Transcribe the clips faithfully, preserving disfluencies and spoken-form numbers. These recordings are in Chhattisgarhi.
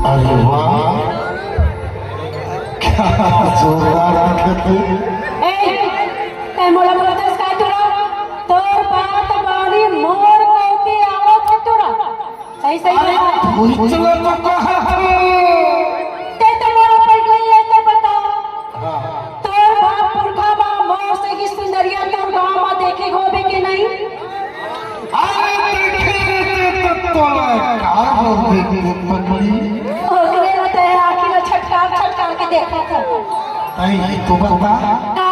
अरे वाह, क्या जोरदार दिखत हे। ए, तैं मोला बोलथस का तोरा? तोर बात बानी मोर कोती आवत हे तोरा। सही, सही अरे, बता। उछला तो कहा तू। तैं तो मोला पहले ये तो बता। हाँ। तोर बाप पुरखा बा, मोर से की सुंदरिया तोर गांव में देखे होबे के नहीं? अरे देखे रहते तो तोला का हो देखे पगली। ओकरे रहते हैं आँखी में छटकार छटकार के देखा था। नहीं, नहीं, तू बता। का?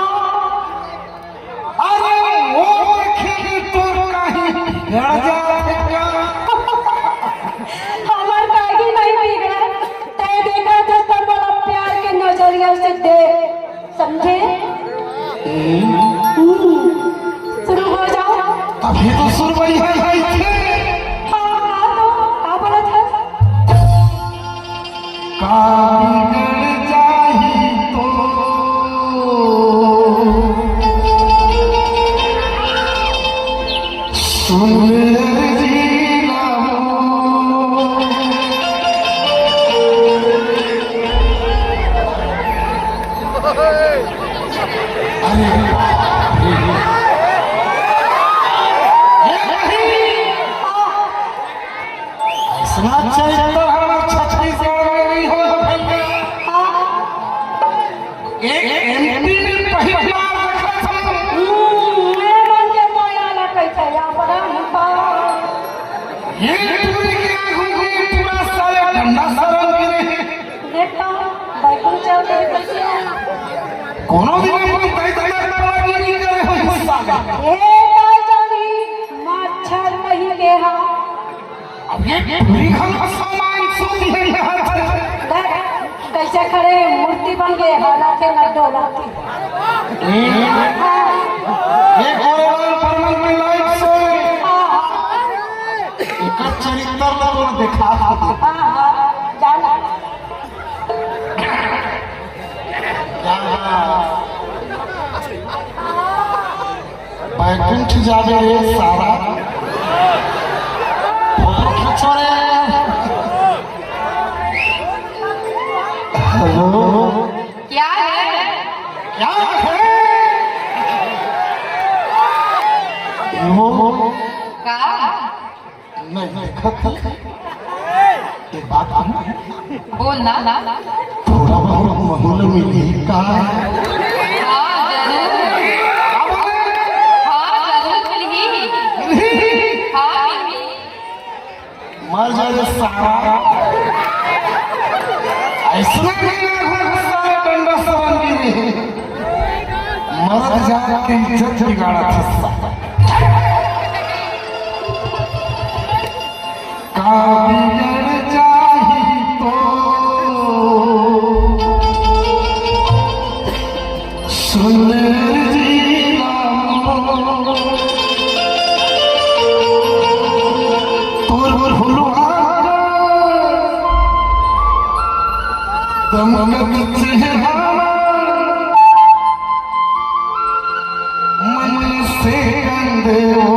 अरे वो देखे तो तोर कहीं बिगड़ जाते का? हमार काहे नहीं बिगड़े? तैं देखा था तब बड़ा प्यार के नजरिया से देख। समझे? हम्म। शुरू हो जाओ। तभी तो सुरमई है, है, है। हाँ, हाँ, तो का बोलत है? का बिगड़ जाही तो सुन रे जी रामो। अरे, ये नहीं। ऐसना चरित्र हमर छत्तीसगढ़ में नहीं होला भैया। एक एमपी में पहिली बार देखत हन। हम्म, मैं मन के माया ला कहिथे, या बड़ा मुंबा। ये पूरी के आगू में पूरा साले डंडा सरन गिरे। देखा, बैकुंठ चल रहे कैसे? कोनो दिन अपन तय तय करवा के नहीं करे हो गुस्सा का। ए, काय जानी, मच्छर कहीं के हा। अब ये पूरी हम सामान सो दिए यहाँ पर। देख, कैसे खड़े मूर्ति बन गए, हालांकि न डोला। ए, ये गोरेवाल परमल में लाइव शो। हाँ, हाँ। एकर चरित्र ला तोर देखा था। हाँ, हाँ, जाना। क्या बात? बैकुंठ जाबे रे सारा। फोटो खींचो रे। हेलो। क्या है? क्या है? वो का? नहीं, देखत हस। एक बात कहूं? बोल ना। थोड़ा बहुत माहौल मिली का? हाँ, जरूर। हाँ, जरूर मिली। मिली? हाँ, मिली। मर जा रे सारा। ऐसने नहीं है, सारा डंडा सरन गिरे। मरत जात के इज्जत बिगाड़त हे सारा। का बिगड़ जाही तो सुन जी राम, तोर फुलवा दमकत चेहरा मन से कंदे हो।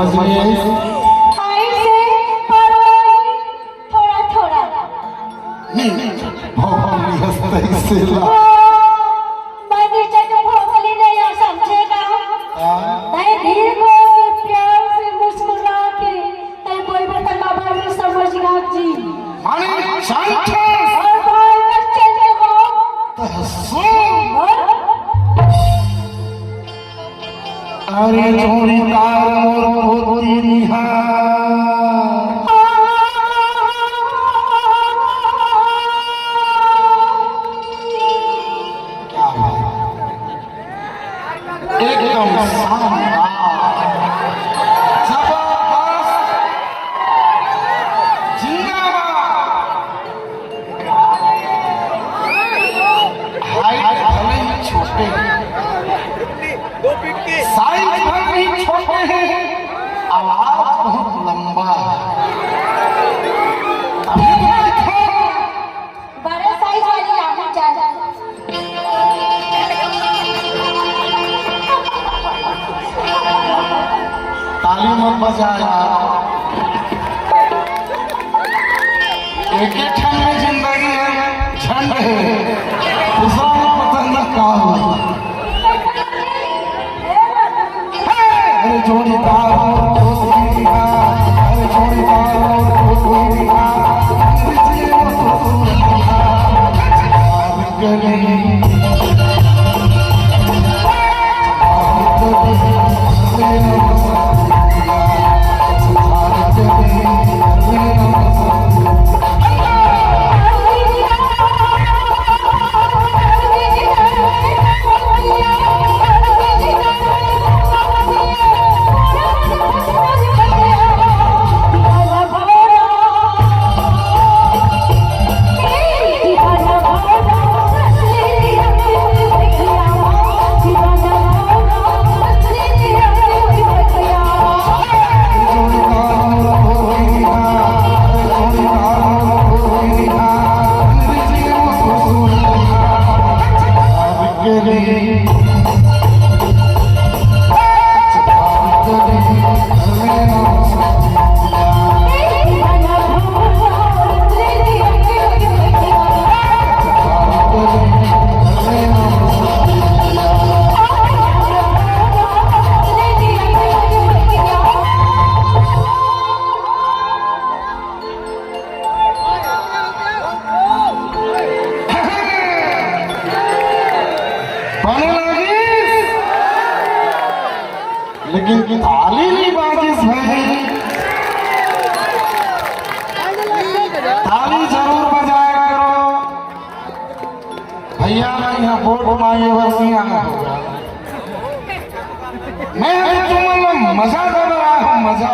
समझ में आइस? आइस हे, पर वही थोड़ा थोड़ा। नहीं, नहीं, भगवान हंसते से ला। मैं नीचे के भोगली नहीं आ, समझे का? हाँ। नहीं, धीरे के प्यार से मुस्कुरा के तैं बोलबे त काबर नहीं समझ गा जी। माने शांत हो। और भाई का चल के हो। तो सुन। और अरे जोड़ीदार मोर पोती निहार। क्या बात? एकदम शानदार, जबरदस्त, जिंदाबाद। हाइट भले ही छोटे हैं, साइज भले ही छोटे हैं, आवाज बहुत लंबा है। अभी तो दिखा। बड़े साइज वाली लाना चाहिए। ताली मत बजा यार। एक एक ठन में जिंदगी है, झंड है, दूसरा में पता न का हो। अरे जोड़ीदार मोर दोस्त भी ना, अरे जोड़ीदार मोर दोस्त भी ना, बने लागिस, लेकिन ताली नहीं बाजिस भाई। ताली जरूर बजाया करो भैया। मैं यहाँ वोट मांगे बर नहीं आया हूँ। मैं तुम लोग मजा कर रहा हूँ, मजा।